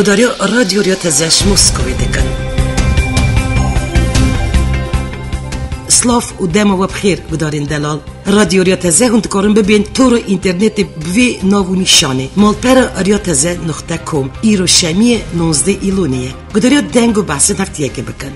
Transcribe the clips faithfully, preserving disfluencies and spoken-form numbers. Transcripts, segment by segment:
Gudarî Radyo Rêya Teze ji Moskowê dikin. Silav û dema we bi xêr, gudarên delal. Radyo Rêya Teze hûn dikarin bibên tora înternetê bi vê nav û nîşanê: malpera rêya teze nuqte com. Îro şemiyê nozde Îlonê ye. Gudariya deng û behsên heftiyekê bikin.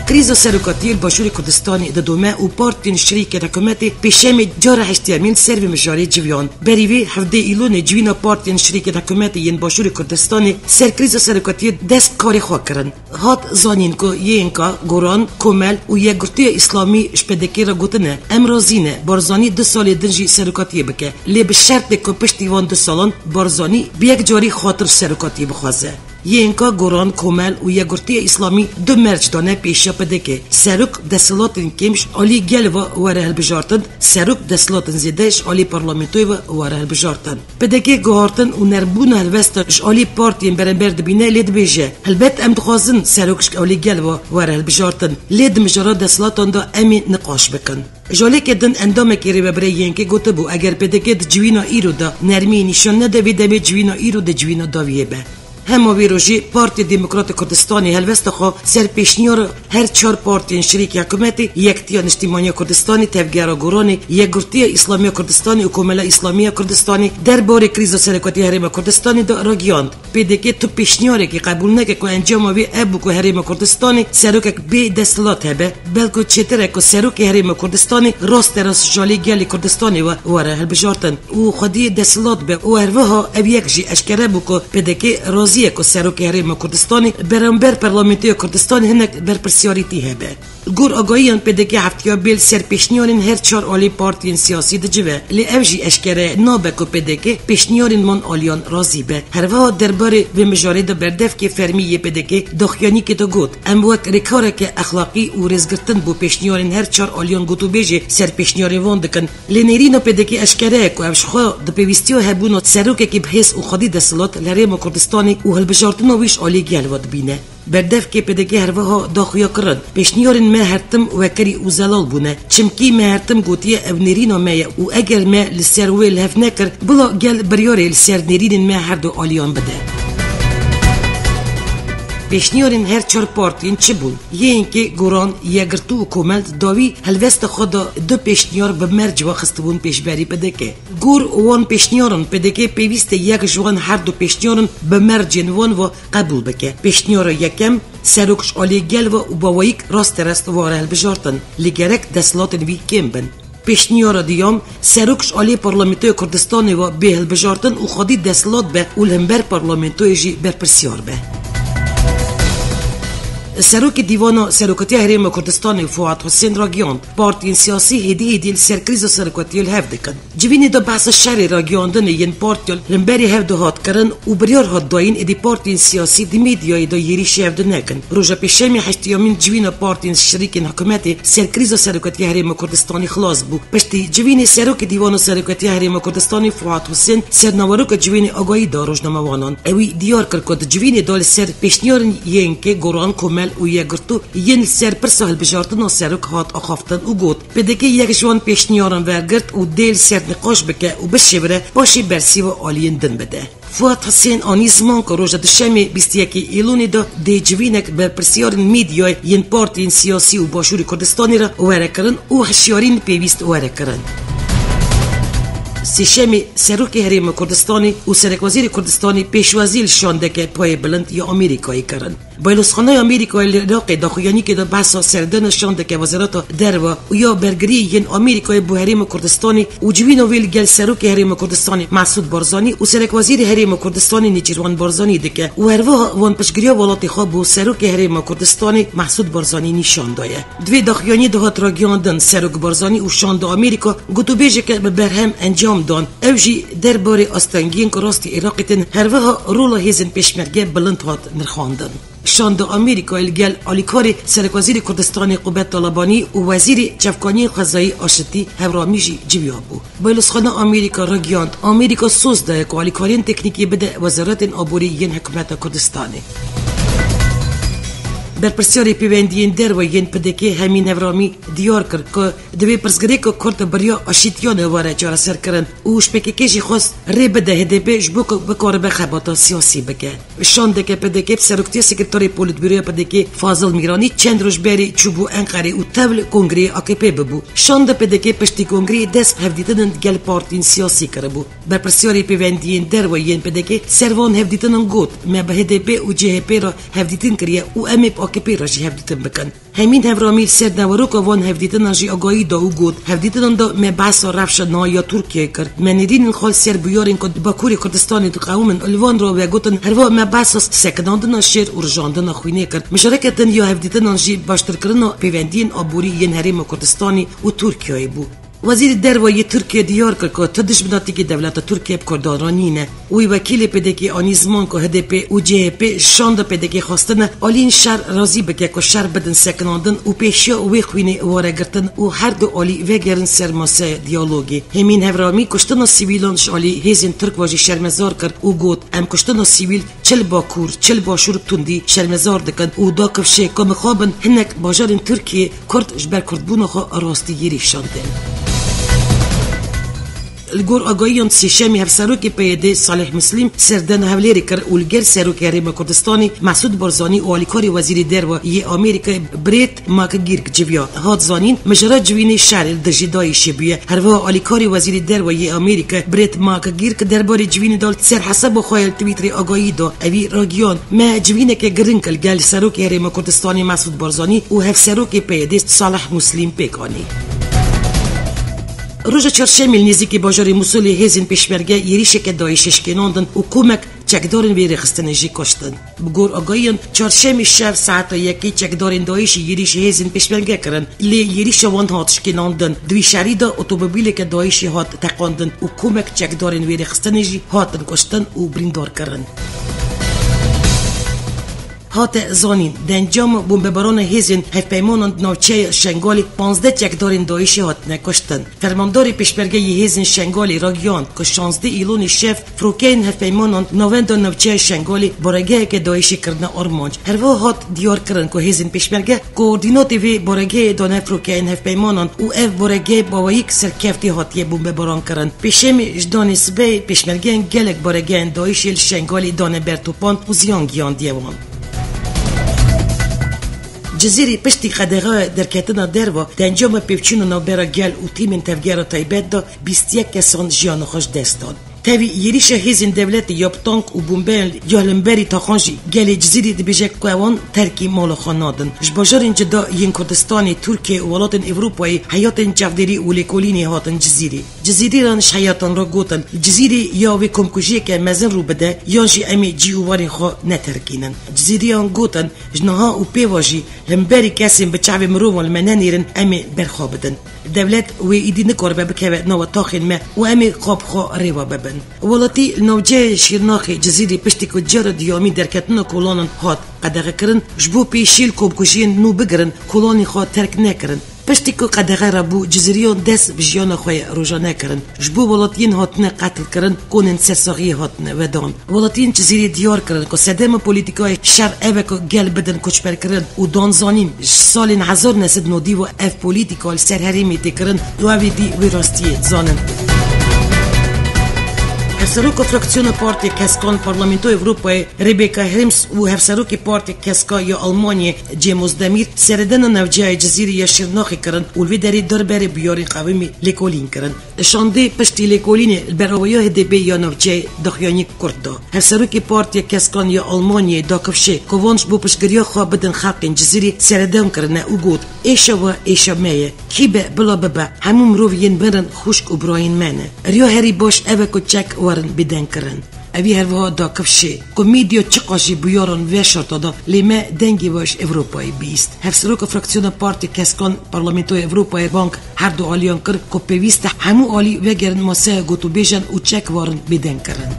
Krîza serokatiyê li Başûrê Kurdistanê didome û partiyên şirîkên hikûmetê pêşemê cara heştiyemîn ser vê mijarê civiyan. Berî vê hevdeh Îlonê civîna partiyên şirîkên hikûmetê yên Başûrê Kurdistanê ser krîza serokatiyê dest bi karê xwe kirin. Hat zanîn ku Y N K, Goran, Komel û Yekgirtiya Îslamî ji P D K re gotine, em razî ne Barzanî du salê din jî serokatiyê bike. Lê bi şertê ku piştî van du salan Barzanî bi yek carî xatir ji serokatiyê bixwaze. Y N K, Goran, Komel û Yekgirtiya Îslamî du merc dane pêşiya P D K. Serok desthilatên kêm ji alî gel ve were hilbijartin, serok desthilatên zêde ji alî parlamentoyê ve were hilbijartin. P D K guhartin û nermbûna helwesta ji alî partiyên berember dibîne, lê dibêje, helbet em dixwazin serok ji alî gel ve were hilbijartin, lê di mijara desthilatan de em ê niqaş bikin. Ji aliyekê din endamekî rêvebirê Y N K gotibû, eger P D K di civîna îro de nermiyê nîşan nede, vê demê civîna îro di civîna dawiyê be. Hema vê rojê Partiya Demokrata Kurdistanê helwesta xwe ser pêşniyara her çar partiyên şirîkê hikûmetê, Yekitiya Niştîmaniya Kurdistanê, Tevgera Goranê, Yekgirtiya Îslamiya Kurdistanê û Komela Îslamiya Kurdistanê derbarê krîza serokatiya Herêma Kurdistanê de ragihand. P D K tu pêşniyarekî qebûl neke ku encama wê ev bû ku Herêma Kurdistanê serokek bê desthilat hebe, belku çêtir e ku serokê Herêma Kurdistanê rasterast ji alî gelê Kurdistanê ve were hilbijartin û xwedî desthilat be û herwiha ev yek jî eşkere bû ku P D K razî ye ku serokê Herêma Kurdistanê beramber Parlamentoya Kurdistanê hinek berpirsiyarîtî hebe. Gor agahiyan P D K heftiya bê li ser pêşniyarên her çar alî partiyên siyasî dicive, lê ev jî eşkere nabe ku P D K pêşniyarên wan aliyan razî be. Herwiha derbarê vê mijarê de berdevkê fermî yê P D K daxuyanîkê de got, em wek rêkareke exlaqî û rêzgirtin bo pêşniyarên her çar aliyan gotûbêjê ser pêşniyarên wan dikin. Lê nêrîna P D K eşkere ye ku ev ji xwe di pêwîstiya hebûna serokekî bi hêz û xwedî desthilat li Herêma Kurdistanê û hilbijartina wî ji alî gel ve dibîne. Berdevkê P D K herwiha daxuya kirin, pêşniyarên me her tim wekerî û zelal bûne. Çimkî me her tim gotiye ev nêrîna me ye û eger me li ser wê li hev nekir, bila gel biryarê li ser nêrînên me her du aliyan bide. Pêşniyarên her çar partiyên çi bûn? Y N K, Goran, Yekgirtû û Komel di dawî helwesta xwe de du pêşniyar bi merc ve xistibûn pêşberî P D K. Gor wan pêşniyaran P D K pêwîst e yek ji wan her du pêşniyaran bi mercên wan ve qebûl bike. Pêşniyara yekem, serok ji aliyê gel ve û bawayîk rasterast were hilbijartin, lê gerek desthilatên wî kêm bin. Pêşniyara duyam, serok ji aliyê Parlamentoya Kurdistanê ve bê hilbijartin û xwedî desthilat be û li hember parlamentoyê jî berpirsiyar be. Serokê Dîvana Serokatiya Herêma Kurdistanê Fuat Husên ragihand, partiyên siyasî hêdî hêdî li ser krîza serokatiyê li hev dikin. Civînê de behsa şerê ragihandinê yên partiyan li hemberî hev du hat kirin û biryar hat dayîn êdî partiyên siyasî di medyayê de êrîşî hev du nekin. Roja Pêşemê heştiyamîn civîna partiyên şirîkên hikûmetê ser krîza serokatiya Herêma Kurdistanê xilas bû. Piştî civînê Serokê Dîvana Serokatiya Herêma Kurdistanê Fuat Husên ser naveroka civînê agahî da rojnamevanan. Ewî diyar kir ku di civînê de li ser pêşniyarên Y N K, Goran, Komel û Yekgirtû yên li ser pirsa hilbijartina serok hat axaftin û got, P D K yek ji wan pêşniyaran wergirt û dê li ser niqaş bike û bişêwire, paşê bersîva aliyên din bide. Fuat Husên anî ziman ku roja Duşemê bîst û yekê Îlonê de dê civînek berpirsiyarên medyayê yên partiyên siyasî û Başûrê Kurdistanê re were kirin û hişyarî yên pêwîst were kirin. Sêşemê Serokê Herêma Kurdistanê û Serekwezîrê Kurdistanê pêşwazî li şandeke payê bilind ya Amerîkayê kirin. Baylozxaneya Amerîkayê li Iraqê daxuyanîkê de behsa serdana şandeke Wezareta Derve û ya Bergiriyê yên Amerîkayê bo Herêma Kurdistanê û civîna wê li gel Serokê Herêma Kurdistanê Mesûd Barzanî û Serekwezîrê Herêma Kurdistanê Nêçîrvan Barzanî dike û herwiha wan piştgiriya welatê xwe bo Serokê Herêma Kurdistanê Mesûd Barzanî nîşan daye. Di vê daxuyaniyê de hat ragihandin, Serok Barzanî û şanda Amerîka gotûbêjeke bi berhem encam dan. Ew jî derbarê astengiyên ku rastî Iraqê tên, herwiha rola hêzên pêşmerge bilind hat nirxandin. Şanda Amerîkayê li gel alîkarê Serekwezîrê Kurdistanê Qubet Talebanî û Wezîrê Çavkaniyên Xwezayî Aşitî Hewramî jî civiya bû. Baylozxana Amerîka ragihand, Amerîka soz daye ku alîkariyên teknîkî bide Wezaretên Aborî yên Hikûmeta Kurdistanê. Berpirsiyarê pêwendiyên derve yên P D K Hemîn Hevramî diyar kir ku divê pirsgirêka Kurd bi riya aşîtiyan were çareserkirin û ji P K K jî xwest rê bide H D P ji bo ku bikaribe xebata siyasî bike. Şandeke P D K bi seroktiya sekreterê polîtbûroya P D K Fazil Mîranî çend roj berê çûbû Enqerê û tev li kongreyê A K P bibû. Şanda P D K piştî kongreyê dest bi hevdîtinan gel partiyên siyasî kiribû. Berpirsiyarê pêwendiyên derve yên P D K ser van hevdîtinan got, me bi H D P û C H P re hevdîtin kiriye û em ê bi A K P re jî hevdîtin bikin. Hemîn Hevramî li ser neweroka van hevdîtinan jî agahî da û got, hevdîtinan de me behsa rewşa niha ya Tirkiyeyê kir. Me nêrînin xwe li ser bûyerên ku di Bakurê Kurdistanê diqewimin li van re vegotin, herwiha me behsa sekinandina şer û rijandina xwînê kir. Mijareke din ya hevdîtinan jî baştirkirina pêwendiyên aborî yên Herêma Kurdistanê û Tirkiyeyê bû. Wezîrê Derve yê Tirkiye diyar kir ku tu dijminatikî dewleta Tirkiye bi Kurdan re nîne. Wî wekîlê P D K anî ziman ku H D P û C H P şanda P D K xwestine aliyên şer razî bike ku şer bidin sekinandin û pêşiya wê xwînê were girtin û her du alî vegerin ser masaya diyalogê. Hemîn Hevramî kuştina sivîlan ji alî hêzên Tirk ve jî şermezar kir û got, em kuştina sivîl çi li Bakur, çi li Başûr bi tundî şermezar dikin û da kifşê ku mixabin hinek bajarên Tirkiyê Kurd ji ber Kurdbûna xwe rastî yêrî şandin. Li gor agahiyan sêşemî hevserokê P Y D Salih Muslim serdana Hewlêrê kir û li gel Serokê Herêma Kurdistanê Mesûd Barzanî û alîkarê Wezîrê Derve yê Amerîkayê Brett McGurk civiya. Hat zanîn, mijara civînê şerê li dijî DAIŞê bûye. Herwiha alîkarê Wezîrê Derve yê Amerîkayê Brett McGurk derbarê civînê de li ser hesaba xwe ya li Twitterê agahî da. Evî ragiyan, me civîneke giring li gel Serokê Herêma Kurdistanê Mesûd Barzanî û Hevserokê P Y D Salih Muslim pêk anî. Roja çarşemê li nêzîkî bajarê Mûsilê hêzên pêşmerge yêrîşeke DAIŞê şikênandin û komek çekdarên vê rêxistinê jî kuştin. Bi gor agahiyan, çarşemê şev saeta yekê çekdarên DAIŞê yêrîşî hêzên pêşmerge kirin, lê yêrîşa wan hat şikênandin. Di wî şerî de otomobîleke DAIŞê hat teqandin û komek çekdarên vê rêxistinê jî hatin kuştin û birîndar kirin. Hate zanîn, di encama bombebarana hêzên hevpeymanan di navçeya Şengalê panzdeh çekdarên DAIŞê hatine kuştin. Fermandarê pêşmergeyê hêzên Şengalê ragihand ku şazdeh Îlonê şev firokeyên hevpeymanan navenda navçeya Şengalê baregeheke DAIŞê kirine armanc. Herwiha hat diyar kirin ku hêzên pêşmerge koordînatê vê baregehê dane firokeyên hevpeymanan û ev baregeh baweyî serkeftî hatiye bombebaran kirin. Pêşemê ji danê sibehê pêşmergeyên gelek baregehên DAIŞê li Şengalê dane ber topan û ziyan gihandiye wan. Cizîrî piştî qedexeya derketina derve di encama pêvçûna navbera gel û tîmên tevgera taybet de bîst û yek kesan jiyana xwe ji dest dan. Tevî yêrîşa hêzên dewletê ya bi tank û bombeyan ya li hemberî taxan jî gelê Cizîrî dibêje ku ewan terkî mala xwe nadin. Ji bajarên cuda yên Kurdistanê, Tirkiye û welatên Ewropayê heyatên çavdêrî û lêkolînê hatin Cizîrê. Cizîrîyan ji heyatan re gotin, li Cizîrê ya wê komkujiyeke mezin rû bide, yan jî em ê cî û warên xwe neterkînin. Cizîrîyan gotin, ji niha û pê ve jî li hemberî kesên bi çavê mirovan li me nenêrin, em ê berxwe bidin. Dewlet wê êdî nikaribe bikeve nava taxên me û em ê xwe bi xwe rêve bibin. Welatî li navçeyê Şirnaxê Cizîrê piştî ku cara duyemîn derketina kolanan hat qedexekirin, ji bo pêşî li komkujiyên nû bigirin, kolanên xwe terk nekirin. Piştî ku qedexe rabû, Cizîriyan dest bi jiyana xwe ye rojane kirin. Ji bo welatiyên hatine qetilkirin, konên sersaxiyê hatine vedan. Welatiyên Cizîrê diyar kirin ku sedema polîtîkayê şer ev e ku gel bidin koçberkirin û dan zanîn, ji salên hezar neh sed nodî ve ev polîtîka li ser herêmê tê kirin û ev êdî wê rastiyê dizanin. Hevseroka fraksiyona Partiya Keskan Parlamentoya Ewropayê Rebecca Harms û Hevserokê Partiya Keska ya Almanyayê Cem Özdemir seredana navçeya Cizîrê ya Şirnaxê kirin û li vê derê darberê bûyerên qewimî lêkolîn kirin. Şandê piştî lêkolînê li ber awiya H D P ya navçeyê daxuyaniyek kurt da. Hevserokê Partiya Keskan ya Almanyayê da kifşê ku van ji bo piştgiriya xwe bidin xelkên Cizîrê seredan kirine û got, êşa we êşa me ye. Kî be bila bibe, hemû mirov yên mirin xwişk û birayên me ne. Riya herî baş ev e ku çek werin bêdeng kirin. Evî her wiha da kifşê ku medya çiqas jî bûyaran veşarta da, lê me dengê we ji Ewropayê bihîst. Hevseroka fraksiyona Partiya Keskan Parlamentoya Ewropayê bang her du aliyan kir ku pêwîst e hemû alî vegerin masaya gotûbêjan û çek werin bêdeng kirin.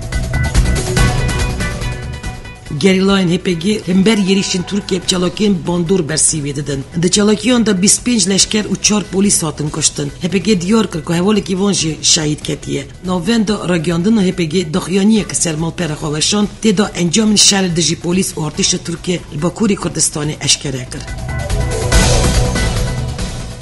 Gerîlayên H P G hember êrîşên Tirkiyê bi çalakiyên bandor bersîvê didin. Di çalakiyan de bîst pênc leşker û çar polîs hatin kuştin. H P G diyar kir ku hevalekî van jî şehîd ketiye. Navenda ragiyandina H P G daxuyaniyek ser malpera xwe weşand, tê de encamên şer li dijî polîs û artêşa Tirkiyê li Bakurê Kurdistanê eşkere kir.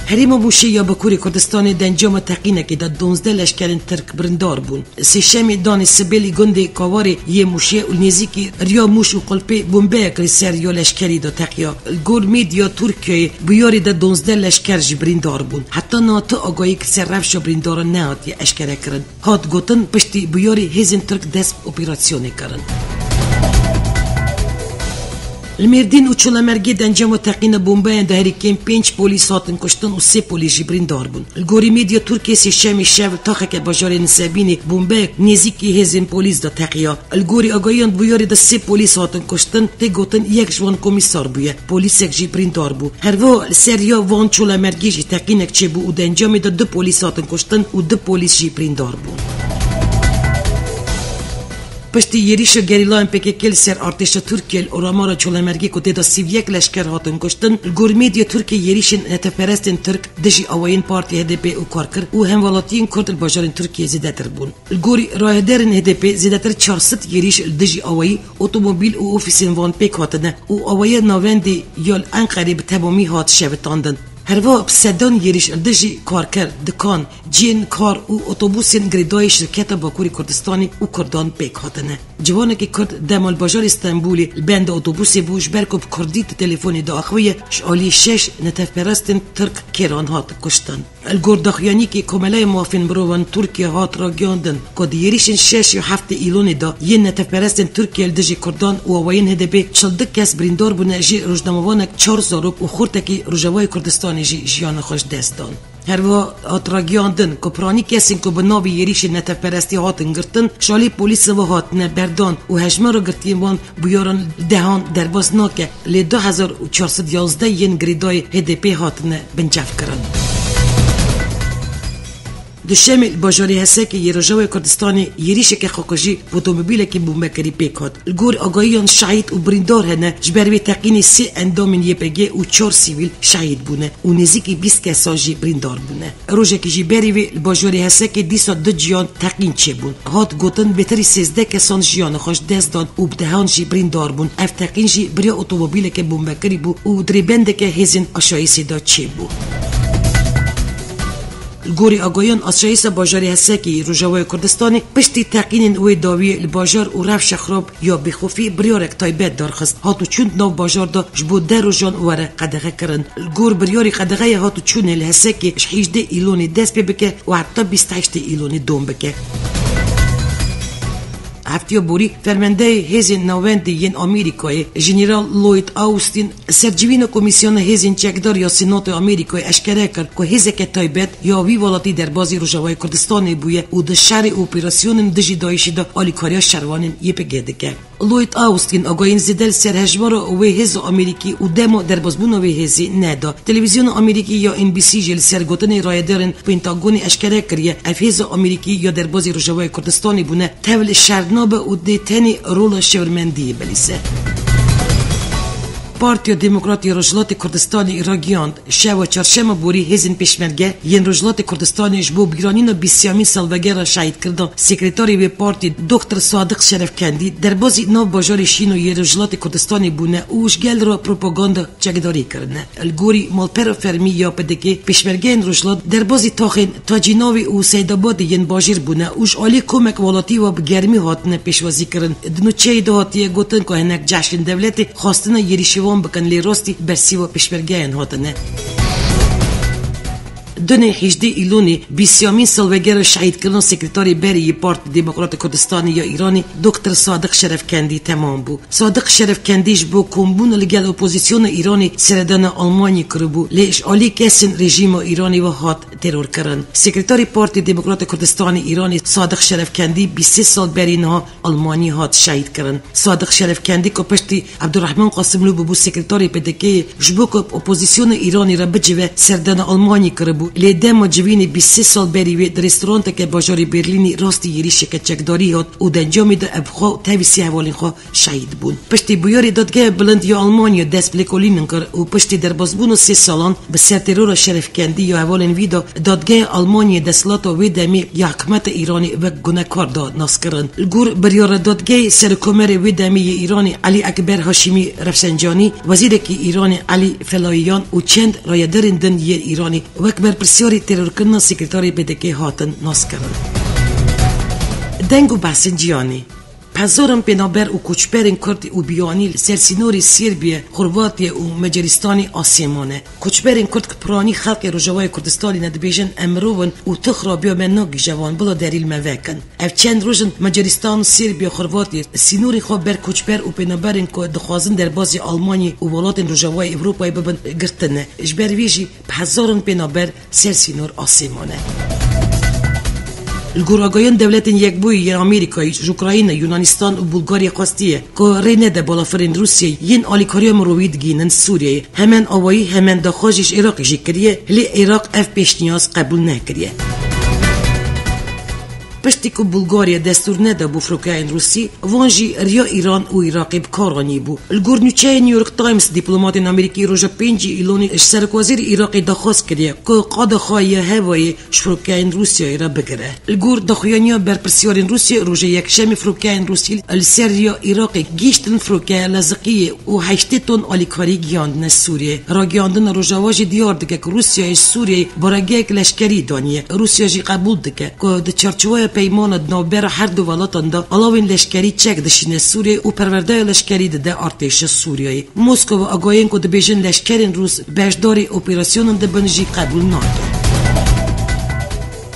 Herêma Mûşê ya Bakurê Kurdistanê di encama teqînekê de duwazdeh leşkerên Tirk birîndar bûn. Sêşemê danê sibê li gundê Kawarê yê Mûşê û nêzîkî riya Mûş û Qulpê bombeyek li ser ya leşkerî de teqiya. Li gor medya Tirkiyeyê bûyerê de duwazdeh leşker jî birîndar bûn. Heta niha tu agahiyek li ser rewşa birîndaran nehatiye eşkerekirin. Hat gotin, piştî bûyerê hêzên Tirk dest bi operasyonê kirin. Li Mêrdîn û Çolemergê di encama teqîna bombeyan de herî kêm pênc polîs hatin kuştin û sê polîs jî birîndar bûn. Li gorî medya Tirkiyê sêşemê şev li taxeke bajarê Nisebînê bombeyek nêzîkî hêzên polîs de teqiya. Li gorî agahiyan bûyerê de sê polîs hatin kuştin, tê gotin yek ji wan komîsar bûye. Polîsek jî birîndar bû. Herwiha li ser ya van Çolemergê jî teqînek çêbû û di encamê de du polîs hatin kuştin û du polîs jî birîndar bûn. Piştî êrîşa gerîlayên P K K li ser artêşa Tirkiyê li oramara Çolemergê ku tê de sî û yek leşker hatin kuştin, li gor medya Tirkiyê êrîşên netefperestên Tirk dijî awayên partî H D P û karker û hemwelatiyên Kurd li bajarên Tirkiyê zêdetir bûn. Li gorî rayedarên H D P zêdetir çar sed êrîş li dijî awayî, otomobîl û ofîsên wan pêk hatine û awayiya navendê ya li Enqerê bi temamî hat şevitandin. Herwiha bi sedan êrîş li dijî karker, dikan, cihên kar û otobûsên girêdayî şirketa Bakurê Kurdistanê û Kurdan pêk hatine. Ciwanekî Kurd dema li bajarê Stenbolê li benda otobûsê bû, ji ber ku bi Kurdî di telefonê de axivî ye, ji alî şeş netefperestên Tirk kêran hat kuştin. Li gor daxuyaniyekê Komeleya Mafên Mirovan Tirkiye hat ragihandin ku di êrîşên şeş û heftê Îlonê de yên netefperestên Tirkiye li dijî Kurdan û awayên H D P çil du kes birîndar bûne, ji rojnamevanek çar zarok û xortekî Rojavayê Kurdistanê jî jiyana xwe ji dest dan. Herwiha hat ragihandin ku piranî kesên ku bi navê êrîşên netefperestî hatin girtin, ji alî polîsan ve hatine berdan û hejmara girtiyên wan bûyeran li dehan derbas nake, lê du hezar û çar sed yazdeh yên girêdayî H D P hatine bincevkirin. Duşemê li bajarê Hesekê yê Rojavayê Kurdistanê êrîşeke xwekujî bi otomobîlekî bombekirî pêk hat. Li gor agahiyan şehîd û birîndar hene, ji ber vê teqînê sê endamên Y P G û çar sivîl şehîd bûne û nêzîkî bîst kesan jî birîndar bûne. Rojekî jî berî vê li bajarê Hesekê dîsa du ciyan teqîn çêbûn. Hat gotin, bêtirî sêzdeh kesan jiyana xwe ji dest dan û bi dehan jî birîndar bûn. Ev teqîn jî bi rêya otomobîleke bombekirî bû û di rêbendeke hêzên aşayîsê de çêbû. Li gorî agahiyan, aşayîsa bajarê Hesekê yê Rojavayê Kurdistanê piştî teqînên wê dawiyê li bajar û rewşa xirab ya bêxofî biryarek taybet derxist, hat û çûn nav bajar de ji bo deh rojan were qedexekirin. Li gor biryarî qedexeya hat û çûnê li Hesekê ji hêjdeh Îlonê dest pê bike û heta bîst heştê Îlonê dom bike. Heftiya borî, fermendeyê hêzên navendî yên Amerîkayê, Jeneral Lloyd Austin, ser civîna Komîsyona Hêzên Çekdar ya Senatoya Amerîkayê eşkere kir ku hêzeke taybet ya wî welatî derbazî Rojavayê Kurdistanê bûye û di şerê û operasyonên dijî DAIŞê de alîkariya şervanên Y P G dike. Lloyd Austin agahiyên zêde li ser hejmara wê hêza Amerîkî û dema derbasbûna wê hêzê neda. Televîzyona Amerîkî ya N B C jî li ser gotinên rayedarên Pentagonê eşkere kiriye, ev hêza Amerîkî ya derbazî Rojavayê Kurdistanê bûne, tev li şer nabe û dê tenê rola şêwirmendiyê bilîze. Partiya Demokrat ya Rojhilatê Kurdistanê ragihand, şeva çarşema borî hêzên pêşmerge yên Rojhilatê Kurdistanê ji bo bîranîna bîsiyamîn salvegera şehîdkirina sekreterê wê partî Doktor Sadiq Şerefkendî derbazî nav bajarê Şîno yê Rojhilatê Kurdistanê bûne û ji gel re propaganda çekdarî kirine. Li gorî malpera fermî ya P D K, pêşmergeyên Rojhilat derbazî taxên Tacînavê û Seydabadê yên bajêr bûne û ji alî komek welatî ve bi germî hatine pêşwazîkirin. Di nûçeyê de hatiye gotin ku hinek cehşên dewletê xwestine êrîşê wan bikin, lê rastî bersîva pêşmergeyan hatine. Dunê hêjdeh Îlonê bîsiyamîn salvegera şehîdkirina sekreterê berê yê Partî Demokratê Kurdistanê ya Îranê, Doktor Sadiq Şerefkendî temam bû. Sadiq Şerefkendî ji bo kombûna li gel opozîsyona Îranê seredana Almanyê kiribû, lê ji alî kesên rejîma Îranê ve hat teror kirin. Sekreterê Partî Demokratê Kurdistanê Îranê Sadiq Şerefkendî bîst sê sal berî niha Almanyê hat şehîd kirin. Sadiq Şerefkendî ku piştî Ebdurrahman Qasimlû bûbû sekreterê P D K'yê, ji bo ku bi opozisyona Îranê re bicive serdana Almanyê kiribû. Lê dema civînê bîst sê sal berî wê di restoranteke bajarê Berlînê rastî êrîşeke çekdarî hat û di encamê de ev xwe û tevî sê hevalên xwe şehîd bûn. Piştî bûyerê Dadgeha Bilind ya Almanya dest bi lêkolînan kir û piştî derbasbûna sê salan bi ser terora Şerefkendî ya hevalên wî de, dadgeha Almanyayê desthilata wê demê ya hikûmeta Îranê wek gunekar da naskirin. Li gor biryara dadgehê, Serokkomarê wê demê yê Îranê Elî Ekber Haşîmî Refsencanî, wezîrekî Îranê Elî Felahiyan û çend rayedarên din yên Îranê wek berpirsyarê terorkirina sekreterê P D K'yê hatin naskirin. Deng û behsên ciyanê. Bi hezaran pênaber û koçberên Kurd û biyanî li ser sînorê Serbiye, Xorvatiye û Macaristanê asê mane. Koçberên Kurd ku piranî xelkê Rojavayê Kurdistanê ne, dibêjin, em mirov in û tu xirabiya me nagihîje wan, bila derî li me vekin. Ev çend roj in Macaristan, Serbiya, Xorvatiye sînorên xwe ber koçber û pênaberên ku dixwazin derbasî Almanyê û welatên Rojavayê Ewropayê bibin girtine. Ji ber vê jî bi hezaran pênaber ser sînor asê mane. Li gor agahiyên Dewletên Yekbûyî yên Amerîkayê ji Ukrayna, Yunanistan û Bulgarya xwestiye ku rê nede balafirên Rûsyayê yên alîkariya mirovî digihînin Sûriyeyê. Hemen awayî, hemen daxwaz jî ji Iraqê jî kiriye, lê Iraq ev pêşniyaz qebûl nekiriye. Piştî ku Bulgarya destûr nedabû firokeyên Rûsî, van jî riya Îran û Iraqê bi kar anîbû. Li gor nûçeyê New York Times, dîplomatên Amerîkî roja pêncî Îlonê ji serokwezîrê Iraqê daxwaz kiriye ku qada xwe ya hevayê ji firokeyên Rûsyayê re bigire. Li gor daxuyaniya berpirsyarên Rûsyayê, roja Yekşemê firokeyên Rûsî li ser riya Iraqê gihîştin firokeya Laziqiyê û heştê ton alîkarî gihiyandine Sûriyeyê. Ragihiyandina Rojava jî diyar dike ku Rûsyayê ji Sûriyeyê baregehek leşkerî daniye. Rûsya jî qebûl dike ku di çarçoveya peymana di navbera her du welatan de alavên leşkerî çek dişîne Sûriyeyê û perwerdeya leşkerî dide artêşa Sûriyeyê. Moskova agahiyên ku dibêjin leşkerên Rûs beşdarî operasyonan dibin jî qebûl nake.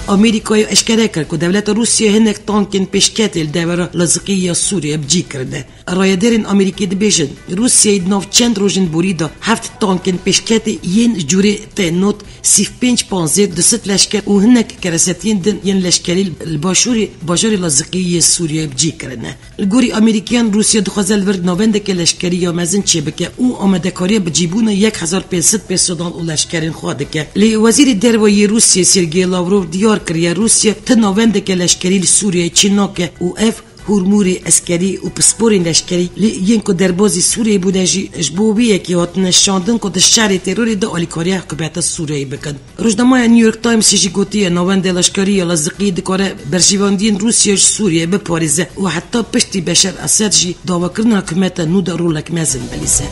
Amerîkayê eşkere kir ku dewleta Rûsya hinek tankên pêşketê li devera Laziqî ya Sûriyê bi cî kirine. Rayedarên Amerîkî dibêjin, Rûsyayê di nav çend rojên borî de heft tankên pêşketê yên cûrê T not sîf pênc panzêr, du sed leşker û hinek keresetiyên din yên leşkerî li başûrê bajarê Laziqî yê Sûriyeyê bi cî kirine. Li gorî Amerîkiyan, Rûsya dixwaze li vir navendeke leşkerî ya mezin çêbike û amadekariya bicîbûna yek hezar pênc sed personel û leşkerên xwe dike. Lê Wezîrê Derve yê Rûsyayê Sergey Lavrov diyar kiriye, Rûsya ti navendeke leşkerî li Sûriyeyê çê nake û ev hûrmûrê eskerî û pisporên leşkerî lê yên ku derbazî Sûriyeyê bûne jî ji bo wê yekê hatine şandin ku di şerê terorê de alîkariya hikûmeta Sûriyeyê bikin. Rojnameya New York Times jî gotiye, navenda leşkerî ya Laziqî dikare berjewendiyên Rûsya ji Sûriyeyê biparêze û heta piştî Beşar Esed jî dawakirina hikûmeta nû de rolek mezin bilîze.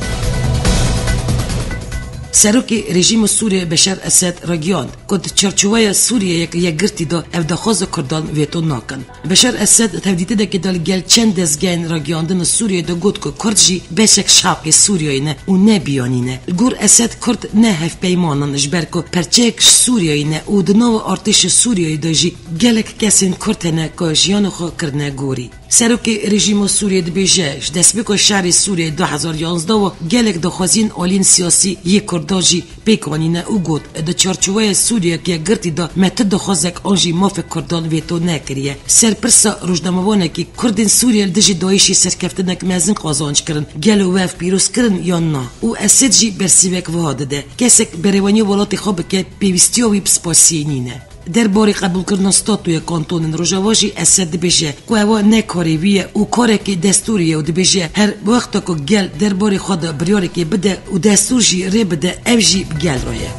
Serokê rejîma Sûriyeyê Beşar Esed ragihand ku di çarçoveya Sûriyeyek yekgirtî de ev daxwaza Kurdan veto nakin. Beşar Esed di tevdîtinekê de li gel çend dezgehên ragihandina Sûriyeyê de got ku Kurd jî beşek ji xelkê Sûriyeyê ne û ne biyanî ne. Li gor Esed, Kurd ne hevpeyman in, ji ber ku perçeyek ji Sûriyeyê ne û di nava artêşa Sûriyeyê de jî gelek kesên Kurd hene ku jiyana xwe kirine gorî. Serokê rejîma Sûriyê dibêje, ji destpêka şerê Sûriyê du hezar yanzdeh ve gelek daxwaziyên aliyên siyasî yê Kurdan jî pêk anîne û got, di çarçoveya Sûriyeke yekgirtî de me tu daxwazek an jî mafê Kurdan veto nekiriye. Ser pirsa rojnamevanekî, Kurdên Sûriye li dijî DAIŞê serkeftinek mezin qazanc kirin. Gelo we ev pîroz kirin yan na? Û Esed jî bersîvek wiha dide, kesek berêveniya welatê xwe bike, pêwîstiya wî bi spasiyê nîne. Derbarê qebûlkirina statûya kantonên Rojava jî Esed dibêje ku ewa ne karê wî ye û karekî destûrî ye û dibêje, her wexta ku gel derbarê xwe de biryarekê bide û destûr jî rê bide, ev jî bi gel re ye.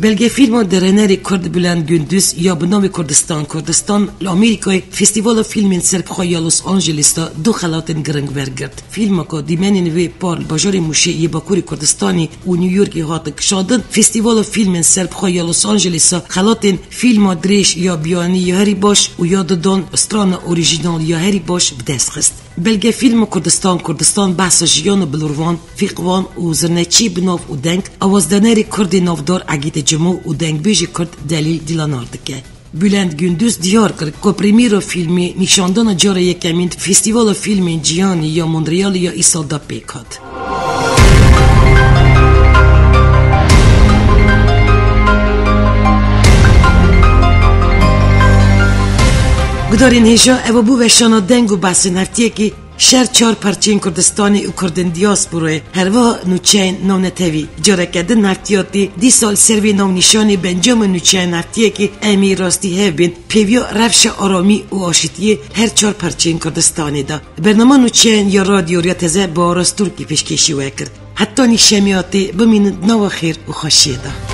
Belgefîlma dirênerê Kurd Bülent Gündüz ya bi navê Kurdistan Kurdistan li Amerîkayê Festîvala Fîlmên Serbixwe ya Los Angeles'da du xelatên giring wergirt. Fîlmeke dîmenên wê par li bajarê Mûşê yê Bakurê Kurdistanê û New Yorkê hate kişandin, Festîvala Fîlmên Serbixwe ya Los Angeles'a xelatên fîlma dirêj ya biyanî ya herî baş û ya didan strana orîjînal ya herî baş bi dest xist. Belgefîlma Kurdistan Kurdistan behsa jiyana Bilorvan, fîqvan û zirnetçî bi nav û deng, awazdanerê Kurdê navdar Egîdê Cimo û dengbêjê Kurd Delîl Dîlanar dike. Bülent Gündüz diyar kir ku premyera fîlmê nîşandana cara yekemîn di Festîvala Fîlmên Cîhanî ya Montrealê ya îsal de pêk hat. Gudarên hêja, ev bû weşana deng û behsên heftiyekî şer çar parçeyên Kurdistanê û Kurdên diasporayê, herwiha nûçeyên navnetewî. Careke din heftiya tê dîsal ser vê navnîşanê bi encama nûçeyên heftiyekê em ê rastî hev bên pêviya rewşa aramî û aşîtiyê her çar parçeyên Kurdistanê de. Bernama nûçeyên ya Radyo Riya Teze bi Aras Turkî pêşkêşî we kir. Heta nîşemiya tê bimînin di nava xêr û xweşiyê de.